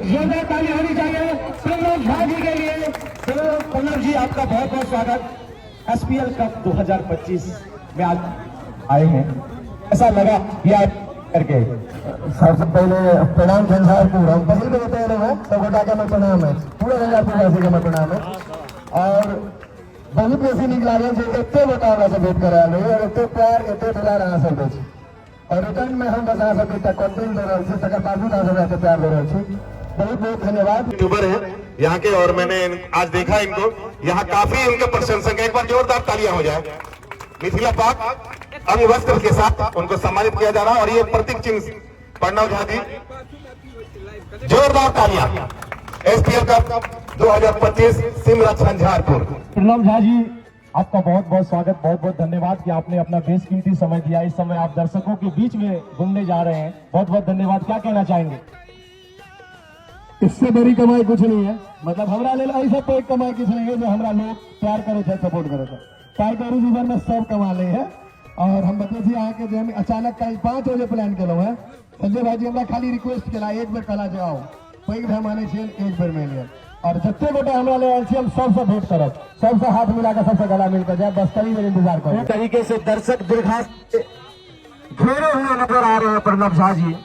जोरदार ताली होनी चाहिए प्रणव झा जी के लिए। प्रणव जी, आपका बहुत बहुत स्वागत। एसपीएल कप 2025 में आज आए हैं, ऐसा लगा ये आप करके? सबसे पहले प्रणाम झंझारपुर। हम पहिल बेर एतऽ एलहुँ हेँ। सब गोटा के हमर प्रणाम है, पूरा झंझारपुर वासी के हमर प्रणाम है। और बहुत बेसी नीक लागल जे एते गोटा हमरा से भेंट करे आयल रही और एते प्यार, एते दुलार अहाँ सब दै छी। और रिटर्न में हम बस अहाँ सबके एकटा कंटेंट दऽ रहल छी, तकर बावजूद अहाँ सब एते प्यार दऽ रहल छी। बहुत बहुत धन्यवाद। यूट्यूबर हैं यहाँ के और मैंने आज देखा इनको यहाँ, काफी इनके प्रशंसक हैं। एक बार जोरदार तालियां हो जाए। मिथिला पाग अंग वस्त्र के साथ उनको सम्मानित किया जा रहा है और ये प्रतीक चिन्ह प्रणव झा जी। जोरदार तालियां। SPL cup 2025, Simra Jhanjharpur. प्रणव झा जी, आपका बहुत बहुत स्वागत, बहुत बहुत धन्यवाद कि आपने अपना बेशकीमती समय दिया। इस समय आप दर्शकों के बीच में घूमने जा रहे हैं। बहुत बहुत धन्यवाद। क्या कहना चाहेंगे? इससे बड़ी कमाई कुछ नहीं है। मतलब हमरा लेल एहिसँ पैघ कमाई किछु नहीं है जे हमरा लोग प्यार करै छै, सपोर्ट करै छै। पाइ कौड़ी जीवन में सब कमा ले है। और हम बतबै छी अहाँके जे हम अचानक काल्हि 5 बजे प्लान केलहुँ हेँ। संजय भाईजी हमरा खाली रिक्वेस्ट केला, एक बेर कहला जे आउ, पैघ भाई मानै छियनि, एक बेर मिल गेल। और जते गोटा हमरा ले आयल छी, हम सबसँ भेंट करब, सबसँ हाथ मिला कऽ, सबसँ गला मिल कऽ जायब। बस कनी देर इंतजार करू। तरीके से दर्शक दीर्घा से घेरे हुए नजर आ रहे हैं प्रणव झा जी।